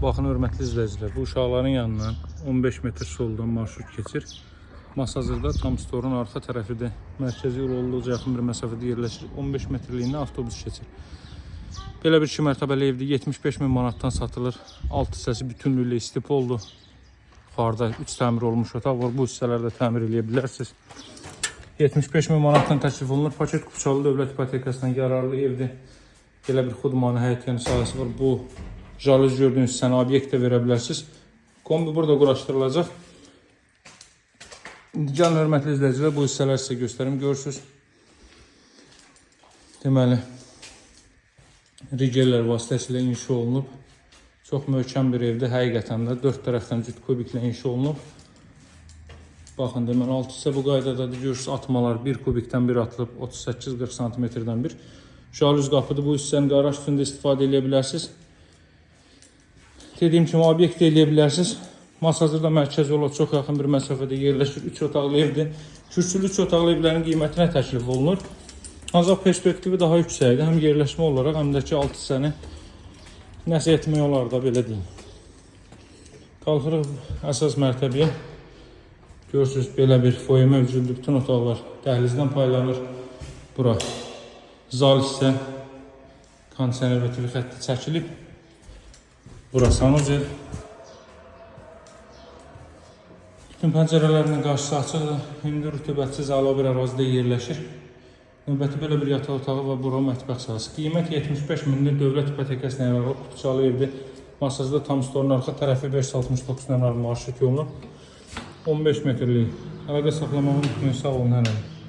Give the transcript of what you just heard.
Baxın, hörmətli izləyicilər, bu uşaqların yanından 15 metr soldan marşrut keçir. Masazırda tam storun arxa tərəfidir. Mərkəzi yol olduqca yaxın bir məsafədə yerləşir. 15 metrliyində avtobus keçir. Belə bir 2 mərtəbəli evdir. 75 min manatdan satılır. Alt hissəsi bütünlüklə istipoldur. Yuxarıda 3 təmir olmuş otaq var. Bu hissələrdə təmir eləyə bilərsiniz. 75 min manatdan təklif olunur. Paket kupçalı dövlət ipotekasından yararlı evdir. Belə bir xudmanı həyət yanı sahəsi var. Bu jalüz gördüyünüz hissəni obyekt də verə bilərsiniz. Kombi burada quraşdırılacaq. İndi gəlin, hörmətli izləyicilər, bu hissələri sizə göstərim. Görürsüz. Deməli, rigerlər vasitəsilə inşa olunub. Çox möhkəm bir evdir. Həqiqətən də dörd tərəfdən cüt kubiklə inşa olunub. Baxın, deməli, alt hissə bu qaydadadır. Görürsüz, atmalar 1 kubikdən bir atılıb, 38-40 santimetrdən bir. Jalüz qapıdır. Bu hissəni qaraj üstündə istifadə edə bilərsiniz. Dediyim kimi obyekt də eləyə bilərsiniz. Masazırda mərkəz yola çox yaxın bir məsafədə yerləşir. 3 otaqlı evdir. Kürsülü 3 otaqlı evlərin qiymətinə təklif olunur. Ancaq perspektivi daha yüksəkdir. Həm yerləşmə olaraq, həm də ki alt hissəni nəsə etmək olar da, belə deyim. Qalxırıq əsas mərtəbəyə. Görürsünüz, belə bir foye mövcuddur. Bütün otaqlar dəhlizdən paylanır. Bura zal hissə, kondisioner və TV xətti çəkilib. Bura sanuzel. Bütün pəncərələrinin qarşısı açıqdır. Hündür, rütubətsiz, əla bir ərazidə yerləşir. Növbəti belə bir yataq otağı və bura mətbəx sahəsi. Qiymət 75 mindir. Dövlət ipotekasına yararlı kupçalı evdir. Masazda tam storun arxa tərəfi 569 nömrəli marşrut yolunu 15 metrlik. Əlaqə saxlamağı unutmayın. Sağ olun hələlik.